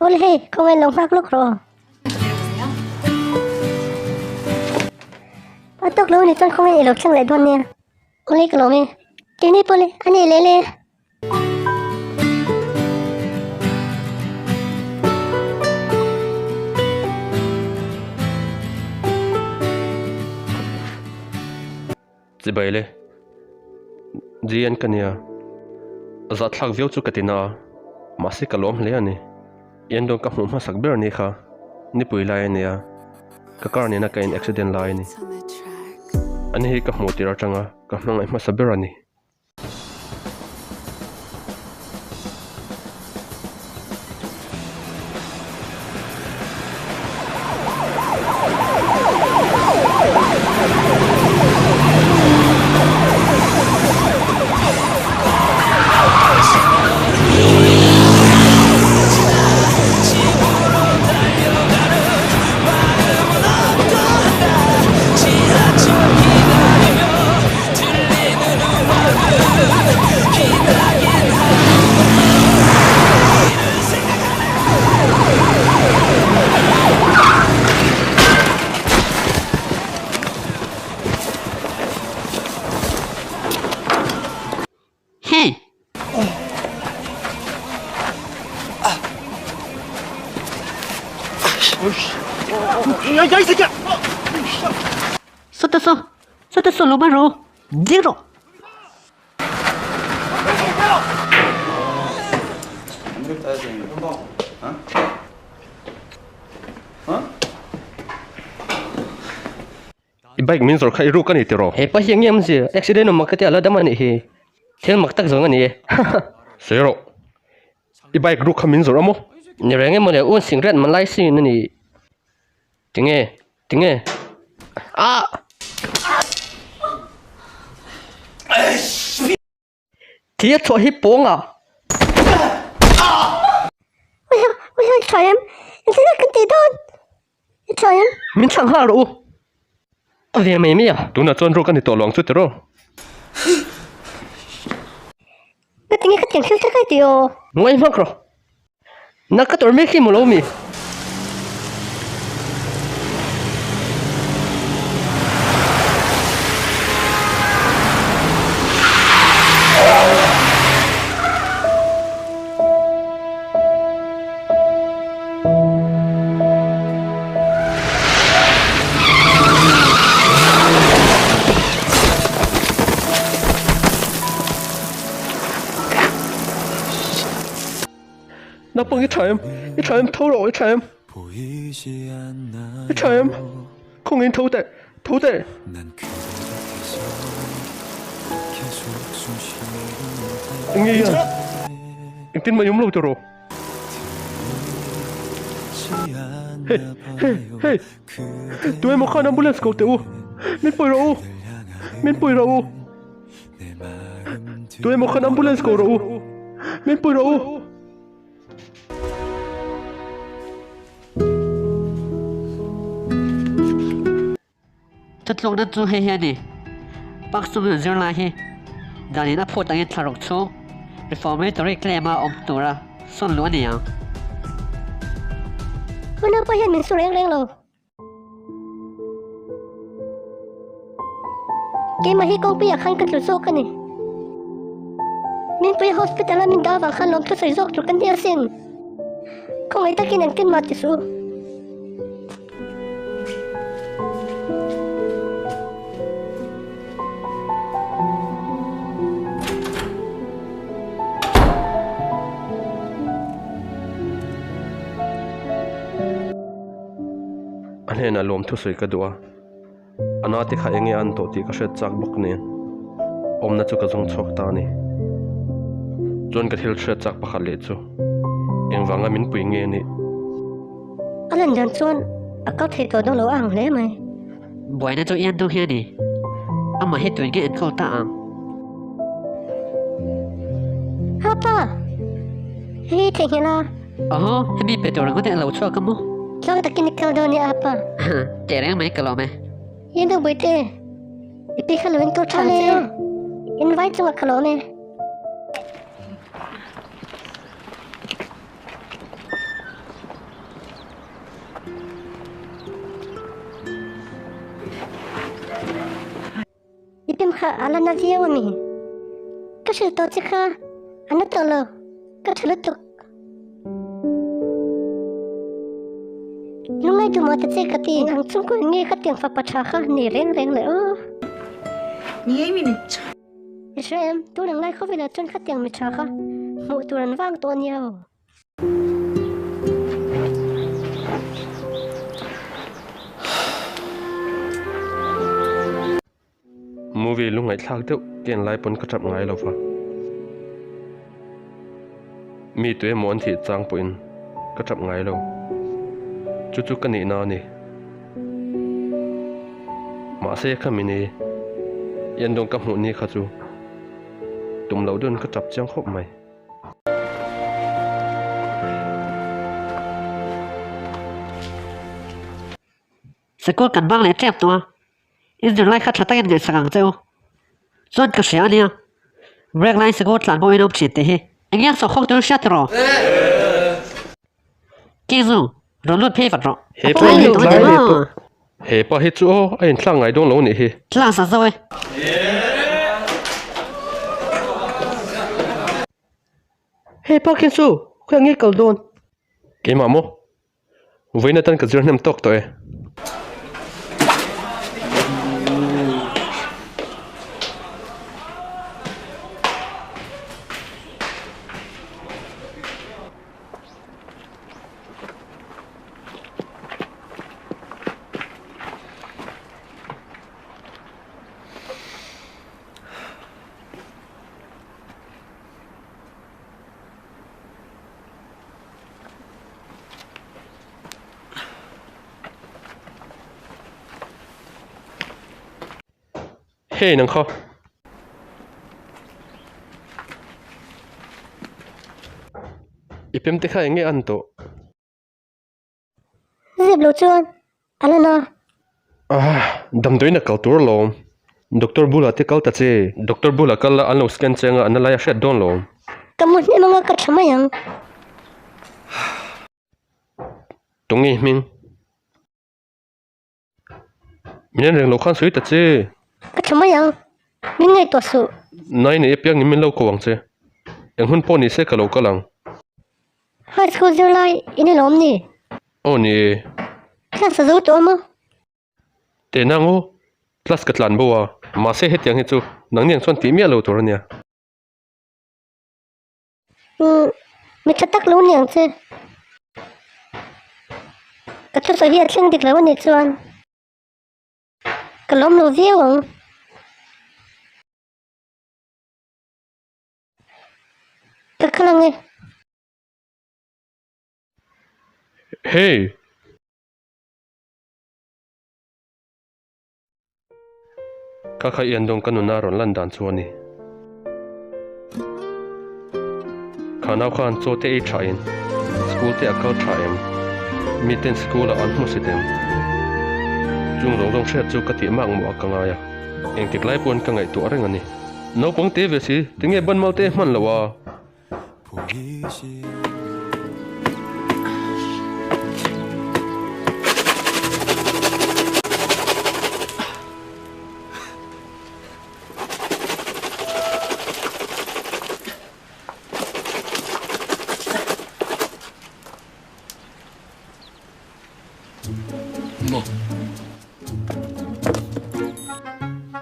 Awle hei, khawngaih lo nghak lawk rawh. A tawk lo a nih chuan khawngaih i lo thleng leh dawn nia. Awle ka lawm e. Keini pawh le, a nei leh le. Chibai le. GN ka nia. Zahthlak viau chu ka ti na a, mahse ka lawm hle a ni. Ian dawn ka hmuh hmasak ber ni kha nipui lai a nia, ka car nena ka in accident lai a ni. Ani hi ka hmuh tir atanga ka hmangaih hmasa ber a ni. Hey! Sawta saw, sawta saw lo mai rawh u, ding rawh. I bike min zawrh kha i ruk a ni tiraw? He pa hi eng nge awm zir? Accident awm mak ka ti a la dam a nih hi. Thil mak tak zawng a ni e. Sawi rawh. I bike ruk kha min zawrh a maw? Ni reng emaw le, un singret man lai sin a ni. Tinge? Tinge? Ah! Thil a chhuah hi pawng ah. Min chhang nghal rawh u. A ve mai mai a. Tunah chuan rawk a ni tawh lo ang chu tiraw? Ngawi hmak rawh. Na ka tawrh mek hi maw lo mi? Naupang i tha em? I tha em? Tho rawh i tha em? I tha em? Khawngin tho teh, tho teh. Eng nge hian? Engtin mah i awm lo tiraw? Hey, hey, hey! Tu emaw khan ambulance ko teh u! Min pawih rawh u! Min pawih rawh u! Tu emaw khan ambulance ko rawh u! Min pui rawh u! Thutlukna chu hei hi a ni, Park Sung-in zirlai hi danin a phut angin thlaruk chhung reformatory claim-a awm tura sawn luh a ni ang. Unau pawh hian min su reng reng lo. Keimah hi kawngpuiah khan ka tlu zawk a ni. Minpui hospital a min dah avang khan lawmthu sawi zawk tur ka ni asin. Khawngaih takin engtin mah ti suh u. A hnenah lawm thusawi ka duh a, a nate kha enge an tawh tih ka hriat chak bawk nen awmna chu ka zawng chhuak ta a ni. Chuan ka thil hriat chak pakhat leh chu engvanga min pui nge nih? A lan dan chuan a kal thei tawh dawn lo a ang hle mai. Buaina chu ian deuh hi a ni. Amah hi tui nge enkawl ta ang? Ha pa! Hei hi theihnghilh a. Aw, hemi pe tur ringawt hi a lo chhuak a maw? Tlang takin i kal dawn nia apa. Teh reng mai ka lawm e. I nu Buite, i pi kha lo in kal tha ang che aw. In vai chungah ka lawm e. I pem kha a la na viau a mi? Ka hrilh tawh che kha a na tawh lo, ka tha lutuk. Lungngai duh maw ta che ka ti. Ang chungkaw nge ka tiang fapa tha kha nei reng reng le aw. I hre em, tun ang lai khawvelah chuan khatiang mi tha kha hmuh tur an vang tawh a nia aw. Movie lungngaihthlak deuh ken lai pawn ka tap ngai lo va. Mi tu emaw an thih chang pawhin ka tap ngai lo. Chu chu ka nihna a ni. Mahse khami ni i an dawn ka hmuh ni kha chu tum loh deuhin ka tap chiang khawp mai. Sikul kan bang leh tep tawh a, in zirlai kha tha takin ngaihsak ang che u. Chuan ka hria a nia, break laiin sikul tlan pawh in awm thin tih hi. Eng nge sawhkhawk tur hriat rawh? Kizu, rawn lut phei vat rawh. He pa hi tlai leh tawh. He pa hi chu aw, a inthlak ngai dawn lo nih hi. Class a zo e. He pa khi chu khawiah nge kal dawn? Keimah maw? Vawiin atan ka zir hnem tawk tawh e. Hei nang kha. I pem te kha eng nge an tawh? Zep lo chuan a la na. Ah, damdawiin a kal tur alawm. Doctor bulah te kal ta che. Doctor bulah kal la an lo scan che anga an la lai a hriat dawn lawm. Ka mu hnem anga ka tha mai ang. Tunge hming? Min en reng lo khan sawi ta che. Ka tha mai ang. Min ngaihtuah suh. Nai nei apiang in min lo ko ang che. Eng hun pawh ni se ka lo kal ang. High school zirlai in i lawm ni? Aw ni e. Class a zo tawh a maw? Teh nang aw, class ka tlan bo a, mahse hetiang hi chu nangni ang chuan tih miah lo tur a nia. Umm, mi tha tak lo ni ang che. Ka thusawi hi a thleng dik lo a nih chuan ka lawm lo viau ang. Ka kal ang e. Hey! Ka kha ian dawn ka nuna rawn lan dan chu a ni. Kha nau khan chaw te ei tha in school te a kal tha em? Miten school ah an hmu si tem? Chung zawng zawng hriat chu ka tih mak mawh a ka ngai a, engtik lai pawn ka ngaihtuah reng a ni. Naupang te ve si, tinge ban mal te hman loh a?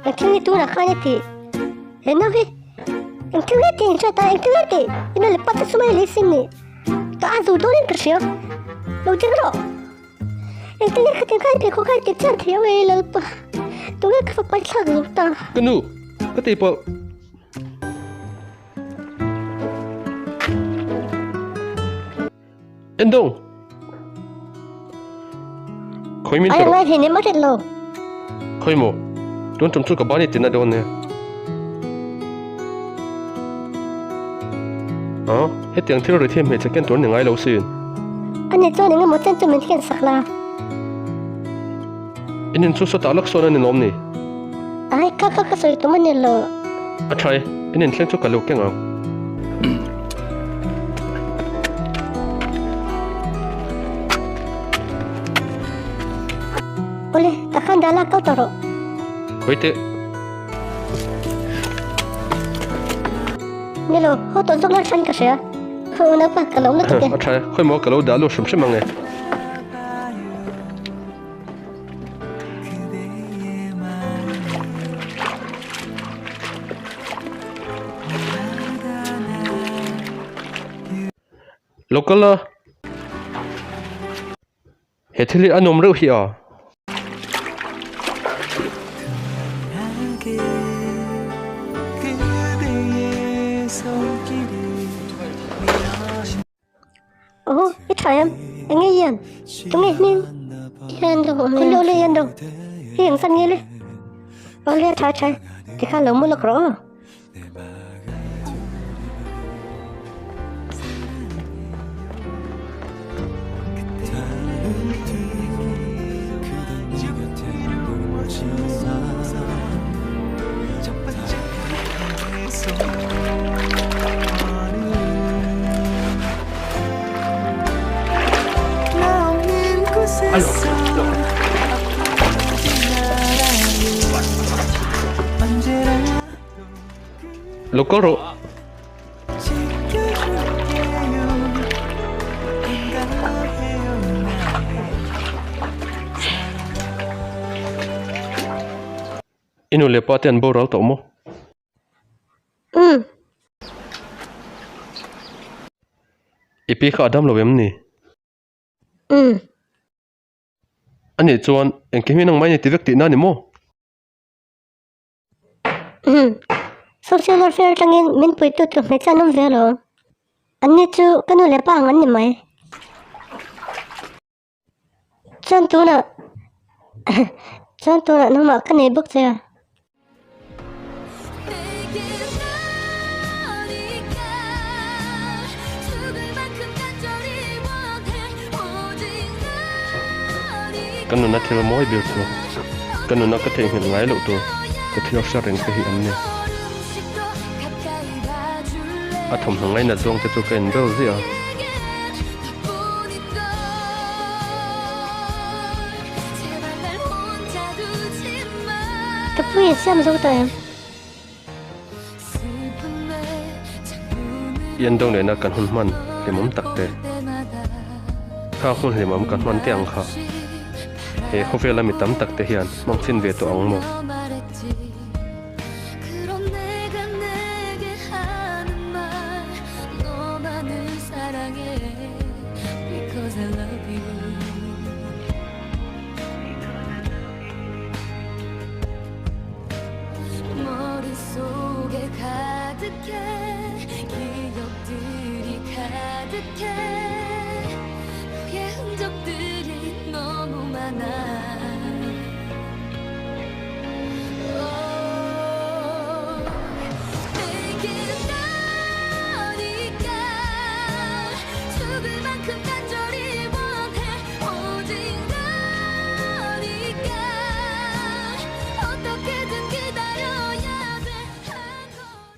Engthil nge tunah khan i tih? He nau hi engthil nge tih in hriat a, engthil nge tih in rawn pat chu mai leh sin ni. Ka a zur dawnin ka hria, lo ding rawh. Engthil nge khatin khan pheikhawk kha i ti chian thei ang e Lalpa, tunge ka fapa i thlak zo ta. Ka nu, ka tih pawh. Endong! Khawi min Ai ngai thei nem a ret lo. Khawi maw? Tun tum chu ka ban i tina dawn nia. A, hetiang thil ri thiam hmeichhe ken tur ni ngai lo sin. Ani chuan eng emaw chen chu min hian sak la. In in chu sawtah lawk sawn a ni lawm ni? Ai, kha kha ka sawi tum a ni lo. A tha e, in inthleng chu ka lo keng ang. Awle, tah khan dah la kal tawh rawh. Hawi teh. Ni lo, haw tawh zawk la than ka hria. Khawi unaupa ka lo awm lutuk e. A tha e, khawi maw ka lo dah lut hrim hrim ang e. Lo kal a. He thil hi a nawm reuh hi a. Aw, i tha em? Eng nge hian? Tunge hming? Hian do, khaw leh hian do. Hei ang san nge le? Aw le, tha tha. Tikhan lo mu lawk rawh aw. Lo kal rawh. I nu leh pa te an boral tawh maw? Umm. I pi kha a dam lo em ni? Umm. Anih chuan engkim hi nangmah i ni ti vek tihna a ni maw? Umm. Social welfare atangin min puitu tur hmeichhia an awm ve alawm. Anni chu ka nu leh pa ang an ni mai. Chuan tunah chuan tunah nangmah ka nei bawk che a. Ka nuna thil mawi ber chu ka nuna ka theihnghilh ngai loh tur ka thil hre reng te hi an ni. A thawmhnaw ngainat zawng te chu ka en ber ziah a. Ka pu in siam zo tawh em? I an do nena kan hun hman hlimawm tak te. Kha hun hlimawm kan hman te ang kha. He khawvela mi tam tak te hian hmang chhin ve tawh ang maw?